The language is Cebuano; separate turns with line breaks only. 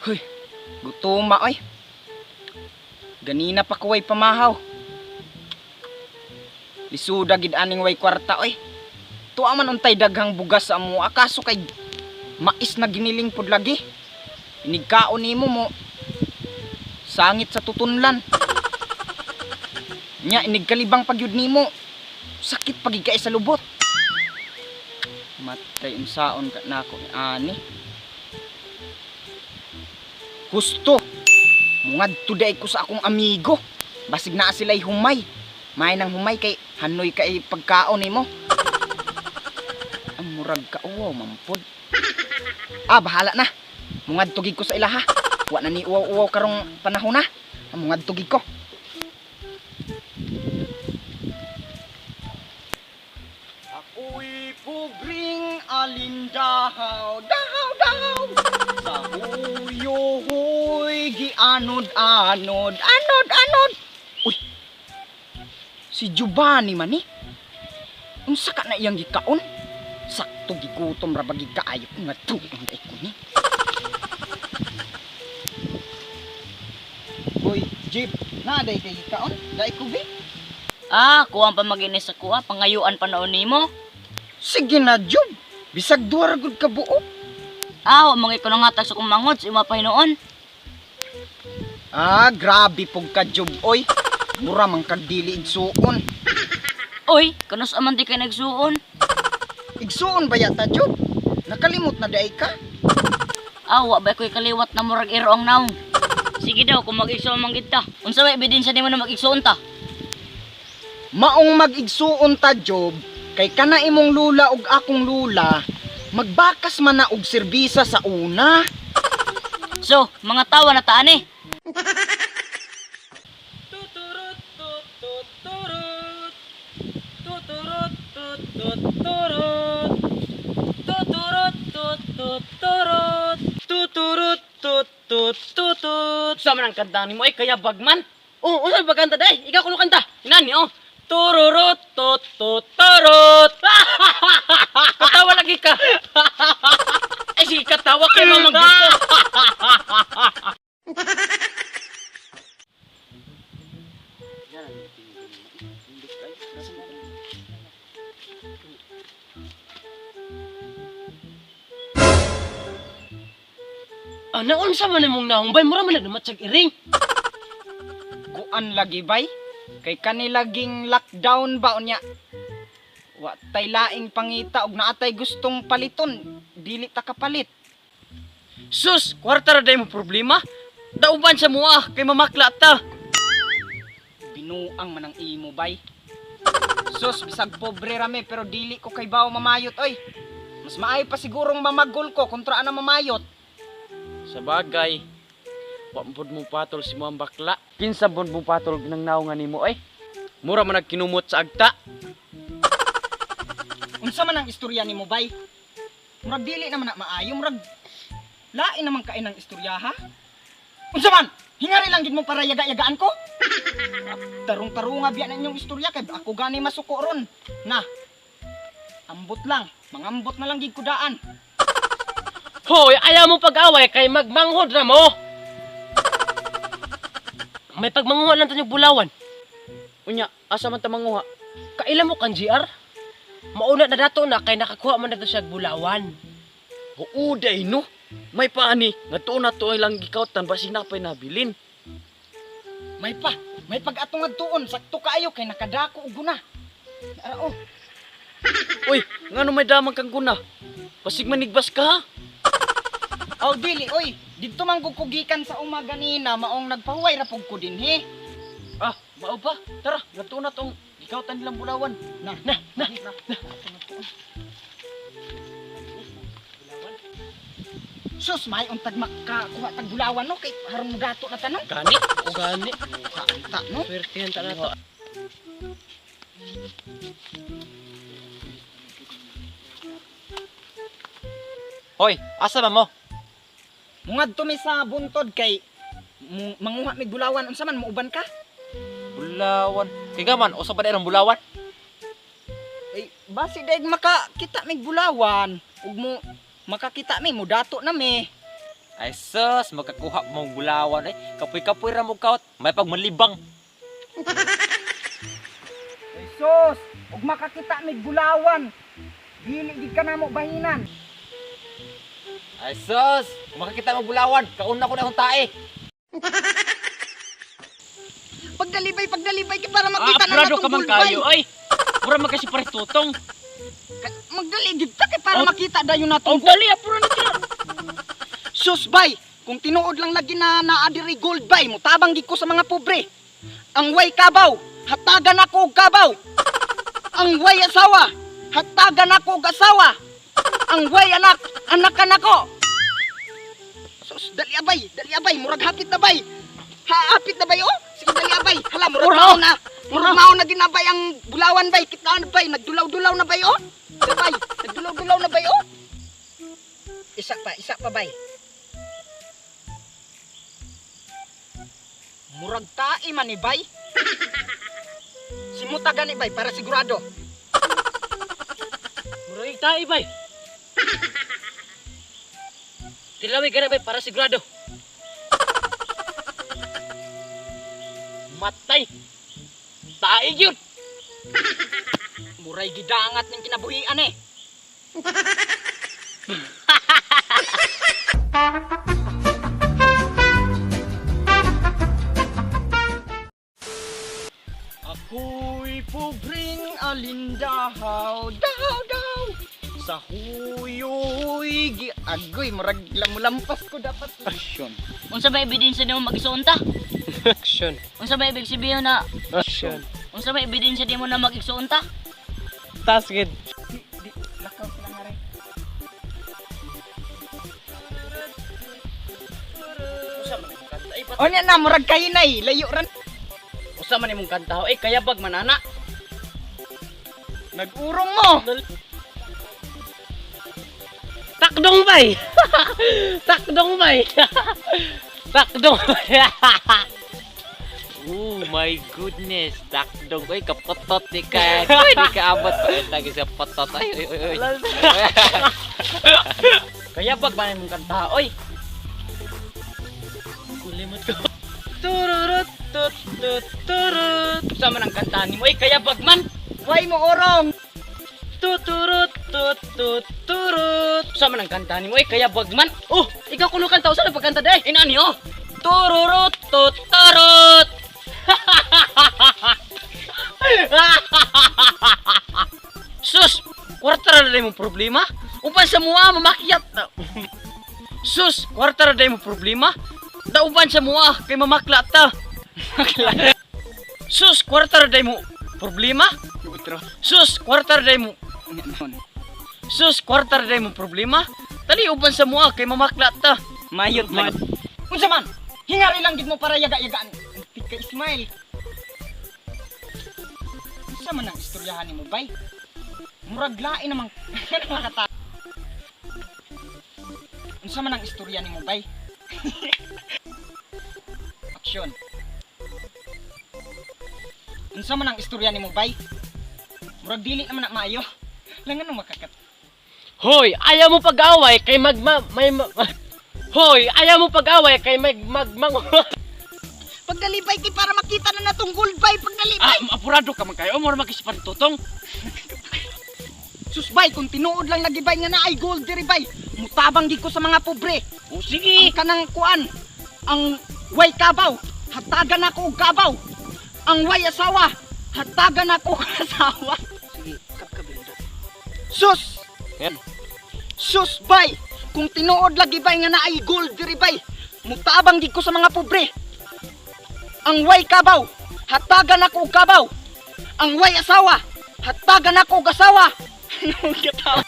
Hoy, gutoma oy. Ganina pa ko way pamahaw. Lisuda gid aning way kwarta oy. Tuwa man untay daghang bugas sa amo akaso kay mais na giniling pud lagi. Inigkaon nimo mo sangit sa tutunlan. Nya inigkalibang pagyud nimo. Sakit pagid kay sa lubot. Matay unsaon ka nako ni ani. Husto. Mungadto day ko sa akong amigo. Basig naa sila'y humay. May nang humay kay hanoy kay pagkaon nimo. Ang murag ka uwaw mampod. Ah, bahala na. Mungadto gid ko sa ilaha. Wa na ni uwaw-uwaw karong panahon na. Ah, mungadto gid ko. Ako'y pobring alindahaw, dahaw, dahaw. Sa huyo-huy, gianod-anod, anod, anod. Uy, si Giovanni man ni. Unsa ka na iyang gikaon? Sakto gigutom ra ba gid kaayo ko nga tuong day ko ni. Hoy, Jeep, na day kay gikaon? Day ko bi?
Ah, kuwang pa maginis sa kuha, pangayuan pa noon nimo.
Sige na, Jub. Bisag duha ra gud ka buok.
Ah, wa mga ikaw nangatag sa kong mangod sa ima pa hinuon.
Ah, grabe pug ka, Jub, oy. Mura man kag dili igsuon.
Oy, kanus aman di kay nagsuon.
Igsuon ba yata, Jub? Nakalimot na day ka?
Ah, wa ba ko'y kaliwat na murag iro ang naong. Sige daw, kung mag-igsuon man gid ta. Unsa may ebidensya nimo na mag-igsuon ta?
Maong mag-igsuon ta, Job, kay kana imong lula ug akong lula, magbakas man na og serbisa sa una.
So, mga tawa na taan eh.
Tuturut tut tut turut. Tuturut tut tut turut. Tuturut tut tut turut. Tuturut tut tut tutut.
Sa man ang kanta nimo ay kaya bagman. Oh, unsa ba kanta day? Ikaw kuno kanta. Inani oh. Tururut tut tut turut. Katawa lagi ka. Ay sige katawa kay mamang gusto.
Ana unsa man imong naong bay mura man nagmatsyag iring.
Kuan lagi bay, kay kanilaging lockdown ba unya. Wa tay laing pangita og naatay gustong paliton, dili ta kapalit.
Sus, kwarta ra day mo problema. Dauban sa mua kay mamakla ta.
Binuang man ang imo bay. Sus, bisag pobre rami pero dili ko kay bawo mamayot oy. Mas maayo pa sigurong mamagol ko kontra ana mamayot.
Sa bagay, wa pud mo patol si muang bakla. Kinsa pud mo patol nang naungan nimo ay? Mura man nagkinumot sa agta.
Unsa man ang istorya nimo bay? Murag dili naman na maayo, murag lain naman kay ng istorya ha. Unsa man? Hingari lang gid mo para yaga-yagaan ko. Tarong-tarunga biya na inyong istorya kay ako gani masuko ron. Na. Ambot lang, mangambot na lang gid ko daan.
Hoy, ayaw mo pag-away kay magmanghod ra mo. May pagmanguha lang tanyong bulawan.
Unya, asa man ta manguha?
Kaila mo kan GR? Mauna na dato na kay nakakuha man na to siya og bulawan.
Oo, day no. May paani, nga tuon na to ay lang gikautan basig na pa'y nabilin.
May pa, may pag-atong tuon, sakto kaayo kay nakadako og guna. Ara oh.
Uy, ngano may damang kang guna? Basig manigbas ka ha?
Aw dili oy, didto man gud ko gikan sa uma ganina maong nagpahuway ra pug ko dinhi.
Ah, mao ba? Tara, nga tuon na tong gikautan nilang bulawan.
Na, na, na, na. Sus, may untag makakuha tag bulawan no kay haron mo dato na tanong.
Gani?
O gani,
Kaunta no.
swertihan ta na to.
Hoy, asa ba mo?
Mungadto mi sa buntod kay manguha mig bulawan unsa man muuban ka?
Bulawan. Kay gaman, usa pa ang bulawan?
Eh basi daig makakita mig bulawan ug mo makakita mi mo dato na mi.
Ay sus, makakuha mong bulawan eh. Kapoy-kapoy ra mo kaut. May pagmalibang.
Ay sus, ug makakita mig bulawan. Dili gid ka namo bahinan.
Ay sus, makakita mo bulawan. Kauna ko na akong tae.
Pagdalibay, pagdalibay kay para makita na
apurado
natong
ka man
gold bay.
kayo ay. Mura man kasi pare tutong.
Magdali gid ta kay para
Oh.
makita dayon natong
Og dali apura na tira.
Sus bay, kung tinuod lang lagi na naa diri gold bay, mutabang gid ko sa mga pobre. Ang way kabaw, hatagan ako og kabaw. Ang way asawa, hatagan ako og asawa. Ang way anak, anakan ako. Sus, dali abay, dali abay, murag hapit na bay. Hapit na bay oh. Sige dali abay. Hala, murag mao na. Murag mao na ginabay ang bulawan bay, kitaan bay, nagdulaw-dulaw na bay oh. Dali bay, nagdulaw-dulaw na bay oh. Isa pa bay. Murag tae man ni bay. Simuta gani bay para sigurado.
Murag tae bay. Tilawi gana bay para sigurado. Matay. Tae gyud.
Muray gidangat ning kinabuhian eh. Ako'y pobreng alindahaw, daw daw. Sa huyoy giagoy murag lamulampas ko dapat. Action.
Unsa ba ebidensya nimo mag-igsuon ta?
Action.
Unsa ba ibig sabihin na
Action.
unsa ba ebidensya nimo na mag-igsuon ta?
Tas gid.
Di, di, lakaw sila nga rin.
Usa man imong kanta ay.
O niya na, murag kayo na eh. Layo ran.
Usa man imong kanta ay kaya bag manana.
Nag-urong mo.
Takdong bay. Takdong bay. Takdong bay.
Oh my goodness, takdong oy kapotot ni ka. Di ka abot pa tagi sa potot. Ay oy oy oy. Kaya bag man imong kanta oy.
Kulimot ko. Tururut tut tut turut.
Usa man ang kanta nimo oy kaya bag man.
Way mo orong.
Tuturut tut tut turut.
Usa man ang kanta nimo oy kaya bag man.
Oh, ikaw kuno kanta usa na pagkanta day.
Inani oh. Tururut tut turut. Sus, kwarta ra day mo problema. Uban sa mua mamakyat. Sus, kwarta ra day mo problema. Dauban sa mua kay mamakla ta. Sus, kwarta ra day mo problema. Sus, kwarta ra day mo. Sus, kwarta ra day mo problema. Dali uban sa mua kay mamakla ta.
Mayot man. Unsa man? Hingari lang gid mo para yaga-yagaan. Antik ka Ismail. Unsa man ang istoryahan nimo bay? Murag lain namang makata. Unsa man ang istorya nimo bay? Aksyon. Unsa man ang istorya nimo bay? Murag dili naman na maayo. Lang ano makakat.
Hoy, ayaw mo pag-away kay magma may ma- Hoy, ayaw mo pag-away kay mag mag mang
Pagdalibay kay para makita na natong gold bay pagdalibay.
Ah, apurado ka man kayo. Mura magkisipan tutong.
Susbay, kung tinuod lang lagi bay nga naay gold diri bay, mutabang gid ko sa mga pobre.
O sige.
Ang kanang kuan, ang way kabaw, hatagan ako og kabaw. Ang way asawa, hatagan ako og asawa.
Sige, kapkabin.
Sus!
Yan.
Sus bay, kung tinuod lagi bay nga naay gold diri bay, mutabang gid ko sa mga pobre. Ang way kabaw, hatagan ako og kabaw. Ang way asawa, hatagan ako og asawa. Anong katawa?